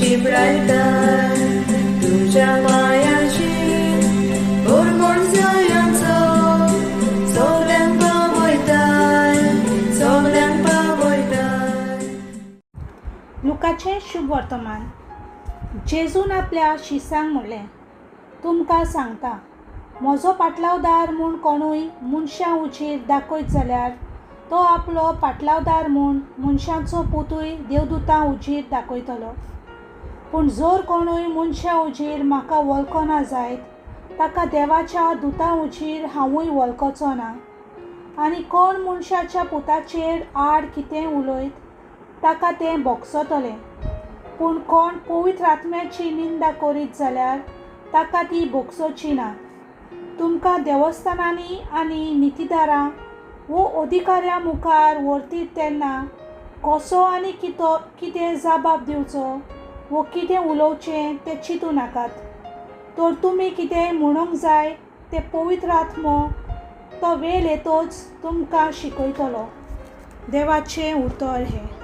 शिंपडायताय तुज्या मायाचेर होरमोण जायांचो सगल्यांक पावयताय सगल्यांक पावयताय. लुकाचें शुभ वर्तमान. जेजून आपल्या शिसांक म्हणलें, तुमकां सांगता, म्हजो पाटलावदार म्हूण कोणूय मनशां उजीर दाखयत जाल्यार तो आपलो पाटलावदार म्हूण मनशाचो पुतूय देवदुतां उजीर दाखयतलो. पूण जर कोणूय मनशां उजीर म्हाका वळखना जायत, ताका देवाच्या दुतां उजीर हांवूय वळखचो ना. आनी कोण मनशाच्या पुताचेर आड कितेंय उलयत ताका तें भोगसतलें, पूण कोण पवित्र आत्म्याची निंदा करीत जाल्यार ताका ती भोगसोची ना. तुमकां देवस्थानांनी आनी नितीदारां वो अधिकाऱ्यां मुखार व्हरतीत तेन्ना कसो आनी कितो कितें जाबाब दिवचो वो कितें उलोवचें तें चिंतू नाकात. तर तुमी कितें म्हणूंक जाय तें पवित्र आत्मो तो वेळ येतोच तुमकां शिकयतलो. देवाचें उतर हें.